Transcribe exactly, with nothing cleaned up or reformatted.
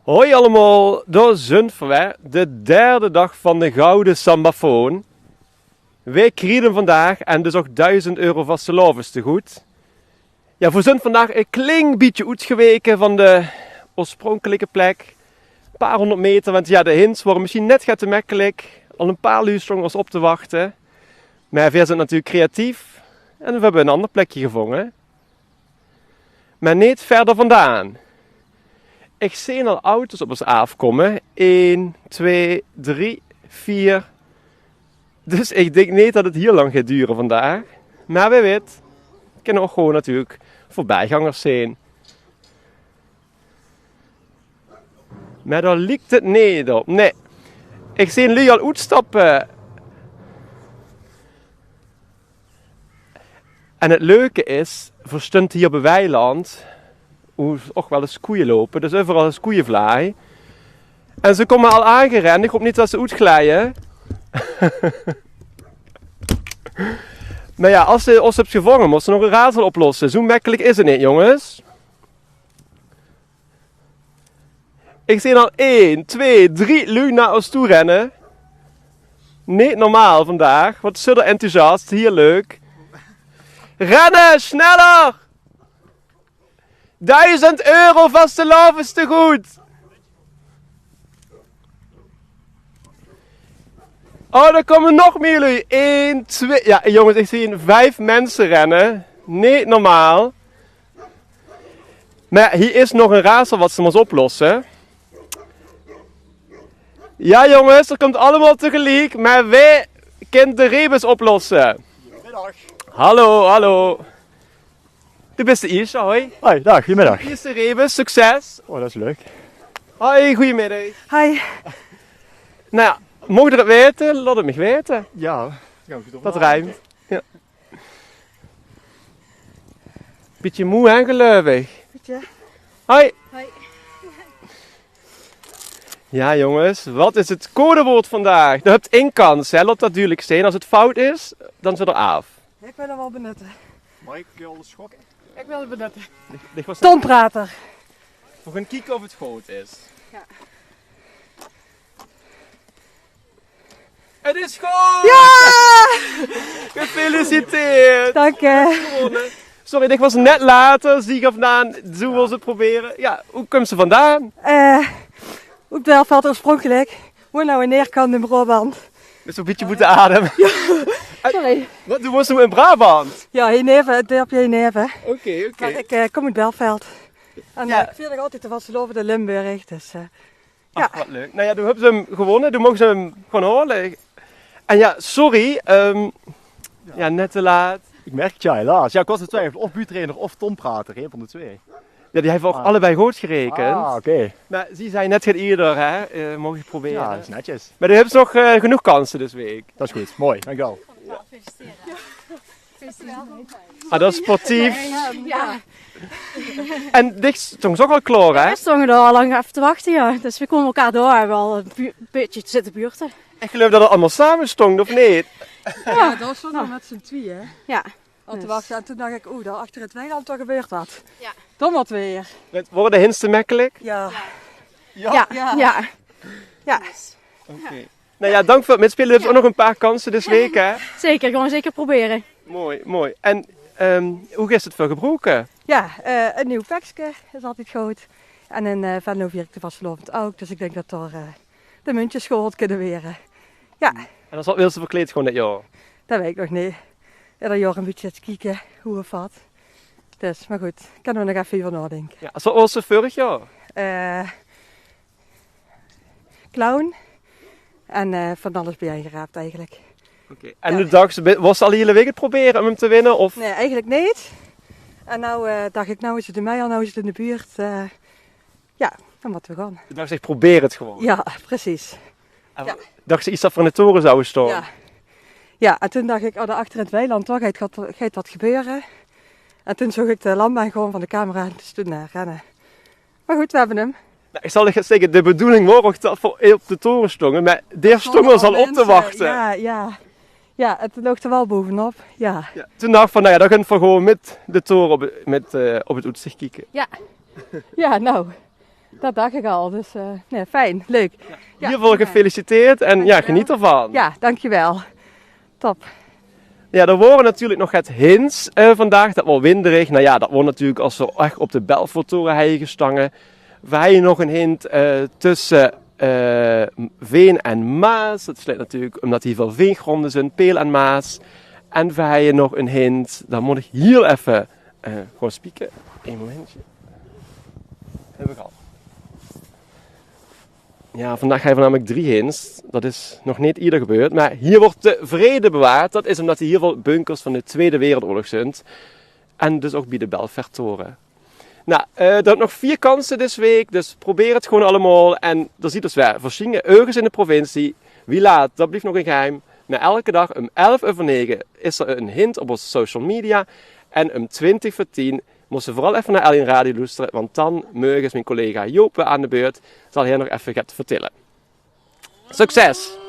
Hoi allemaol, dao zunt v'r weer. De derde daag van de Gouwe Sambafoon. Weer kriege vandaag en dus ouch duizend euro vastelaovestegood. Jao, v'r zunt vandaag e klein bietje oetgeweke van de oorspronkelike plek. E paar hoonderd meter, want jao, de hints wore mesjien net get te mekkelik. Al e paar luuj sjtónge ós op te wachte. Mer veer zunt natuurlik creatief en v'r höbbe e anger plekje gevónge. Mer neet verder vandaan. Ich zeen al auto's op ós aafkómme. Ein, twee, drie, veer. Dus ich dink neet det 't hiel lang geit dore vandaag. Mer wae weit. Kinne ouch gewoon natuurlik veurbijgangers zeen. Mer dao liek 't neet op. Nae. Ich zeen luuj al oetstappe. En 't leuke is, v'r stunte hie op e weiland, wo ouch waal ins koeie loupe, dus euveral is koeievlaai. En ze kómme al aangerend, ich haop neet det ze oetglije. Mer jao, es ze ós höbs gevónge, mós ze nog e raadsel oplosse. Zoe mekkelik is 't neet, jónges. Ich zeen al ein, twee, drie luuj nao ós toe renne. Neet normaal vandaag. Waat zeen v'r enthousiast. Hiel leuk. Renne, sneller! Duizend euro vastelaovestegood! Oh, dao kómme nog mieë luuj. Ein, twee. Jao, jónges, ich zeen vief minse renne. Neet normaal. Mer hie is nog e raadsel waat ze mós oplosse. Jao, jónges, 't kump allemaol tegeliek, mer wae kint de rebus oplosse? Middag. Hallo, hallo. Doe bis de ierste, hoi. Hoi, daag, goojemiddag. Ierste rebus, succes. Oh, det is leuk. Hoi, goojemiddag. Hoi. Noe jao, moch d'r 't weite, laot 't mich weite. Jao. Det riemp. Jao. Bietje moe, hè, geluif ich. Bietje. Hoi. Hoi. Jao, jónges, waat is 't codewoord vandaag? Doe höbs ein kans, hè. Laot det dudelik zeen. Es 't fout is, dan zeen v'r aaf. Ich wil 'm waal benutte. Maag ich veur dich al sjok? Ich wil 'm benutte. Ich, ich waas Tónprater. V'r gaon kieke of 't good is. Jao. 't Is good! Jao! Gefeliciteerd! Dank dich. Gewónne. Sorry, ich waas net later, zie ich effe aan, zoe wils se 't probere. Jao, wo kums se vandaan? Eh, oet Belfeld oorspronkelik. Woon noe in Neerkamp in Braobant. Bis e bietje boete adem. Jao. Sorry. Waat, doe woons noe in Braobant? Jao, hie neve, 't dörpje hie neve. Oké, oké. Mer ich, eh, kóm oet Belfeld. En, eh, ich vier nog altied de vastelaovend in Limburg, dus, eh, Ach, waat leuk. Noe jao, doe höbs 'm gewónne. Doe moogs 'm gewoon haole. En jao, sorry. Ehm, jao, net te laat. Ich merk 't, jao, helaas. Jao, ich waas in twiefel. Of buuttereiner of tónprater, ein van de twee. Jao, die höbbe v'r ouch allebei good gerekend. Ah, oké. Mer zie zag net get ierder, hè, eh, maag ich probere. Jao, det is netjes. Mer doe höbs nog, eh, genóg kanse dees week. Det is good. Mooi, dankjewel. Ah, det is sportief. Jao. En dich stóngs ouch al klaor, hè? Veer stónge d'r al lang op te wachte, jao. Dus veer kónne elkaar dao waal e bu-, bietje zitte buurte. Ich geluif det v'r allemaol same stónge, of neet? Jao, dao stónge v'r mit z'n twieë, hè? Jao. Al te wachte. En toen dach ich, oeh, dao achter 't weiland, dao gebeurt waat. Jao. Dan waat weer. Wore de hints te mekkelik? Jao. Jao, jao. Jao. Oké. Noe jao, dank veur 't mitspeule. Doe höbs ouch nog e paar kanse dees week, hè? Zeker, gaon v'r zeker probere. Mooi, mooi. En, ehm, wo geis se 't veur gebroeke? Jao, eh, e nuuj pekske is altied good. En in, eh, Venlo vier ich de vastelaovend ouch. Dus ich dink det dao, eh, de muntjes gehaold kinne waere. Jao. En es waat wils se verkleid gaon dit jaor? Det weit ich nog neet. Eder jaor e bietje te kieke wie of waat. Dus, mer good, kinne v'r nog effe euver naodinke. Jao, es waat waas 't veurig jaor? Eh, Clown. En, eh, van alles biejein geraap eigelik. Oké. En doe dachs, waas se al de hiele week aan 't probere óm 'm te winne, of? Nae, eigelik neet. En noe, eh, dach ich, noe is 't in mei al, noe is 't in de buurt, eh, jao, dan mótte v'r gaon. Doe dachs, ich probeer 't gewoon. Jao, precies. En dachs se ierst det v'r in de tore zouwe staon? Jao. Jao, en toen dach ich, oh, dao achter in 't weiland, dao geit get, geit get gebeure. En toen zoog ich de landbaan gewoon van de camera en dus toen, eh, renne. Mer good, v'r höbbe 'm. Noe, ich zal dich get zègke, de bedoeling waor ouch det v'r op de tore stónge, mer dao stónge v'r al op te wachte. Jao, jao. Jao, 't loog d'r waal bovenop, jao. Jao, toen dach ich van, noe jao, dan gaon v'r gewoon mit de tore op, mit, eh, op 't oetzich kieke. Jao. Jao, noe. Dat dach ik al, dus eh, nee, fijn, leuk. Hiervoor gefeliciteerd en ja, geniet ervan. Ja, dankjewel. Top. Ja, d'r wore natuurlik nog get hints eh, vandaag. Dat woor winderig. Nou ja, dat woor natuurlik as ze ech op de Belforttore hejje gestange. Veer hejje nog 'n hint eh, tösse eh, Veen en Maas. Dat sleit natuurlik umdat hie väöl veengrónde zint, Peel en Maas. En veer hejje nog 'n hint, dan mót ik hiel effe eh, gewoon spieke. Eén momentje. Heb ik al. Ja, vandaag hejje veer namelijk drie hints. Dat is nog neet ierder gebeurd. Maar hie woort de vrede bewaard. Dat is umdat hie hiel väöl bunkers van de Tweede Wereldoorlog zint. En dus ok bie de Belforttore. Nou, eh, d'r höb nog veer kanse dis week. Dus probeer 't gewoon allemaol. En d'r ziet dus weer versjiene, örges in de provincie. Wie laat, dat blief nog 'n geheim. Maar elke daag um elf euver nege is d'r 'n hint op ós social media. En um twintig veur tien mós se veural effe nao L1 Radio loestere, want dan mörges mien collega Joop weer aan de beurt. Zal heer nog effe get vertelle. Succes!